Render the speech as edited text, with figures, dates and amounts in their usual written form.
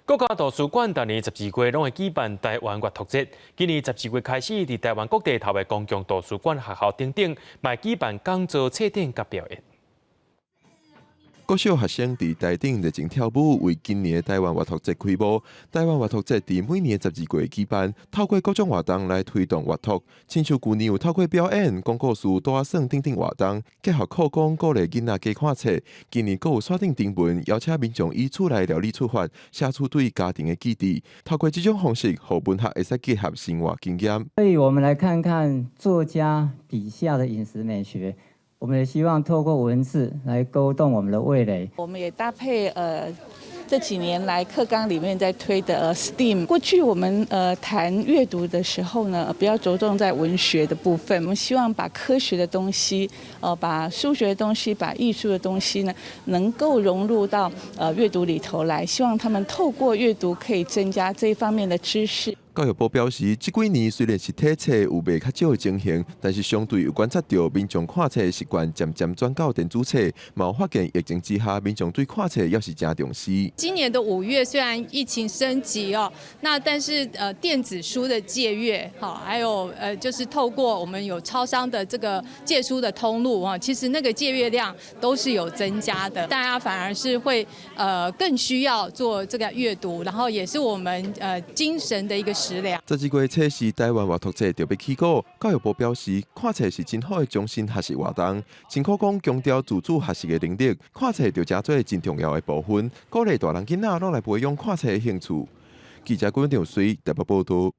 國家圖書館逐年12月攏會舉辦台灣閱讀節。今年12月開始，佇台灣各地頭的公共圖書館、學校等等，嘛會舉辦講座、冊展佮表演。國小學生佇台頂熱情跳舞，為今年的台灣閱讀節開幕。台灣閱讀節佇每年十二月舉辦，透過各種活動來推動閱讀。親像舊年有透過表演、講故事、桌仔耍等等活動，結合課綱鼓勵囡仔加看冊。今年閣有山頂徵文，邀請民眾以厝內料理出發，寫出對家庭的記憶。透過這種方式，予文學會使結合生活經驗。所以我們來看看作家筆下的飲食美學。我們也希望透過文字來勾動我們的味蕾。我們也搭配這幾年來課綱裡面在推的STEAM。過去我們談閱讀的時候呢，比較着重在文學的部分。我們希望把科學的東西，把數學的東西，把藝術的東西呢，能夠融入到閱讀裡頭來。希望他們透過閱讀可以增加這一方面的知識。教育部表示，這幾年雖然實體冊有賣較少的情形，但是相對有觀察著民眾看冊的習慣漸漸轉到電子冊，嘛有發現疫情之下，民眾對看冊猶是誠重視。今年的5月雖然疫情升級哦，那但是電子書的借閱，哈，還有就是透過我們有超商的這個借書的通路啊，其實那個借閱量都是有增加的，大家反而是會更需要做這個閱讀，然後也是我們精神的一個食糧。12月初四台灣閱讀節就欲起鼓，教育部表示，看冊是真好的終身學習活動，真可講強調自主學習的能力，看冊就成做真重要的部分，鼓勵大人囡仔攏來培養看冊的興趣。記者郭長水台北報導。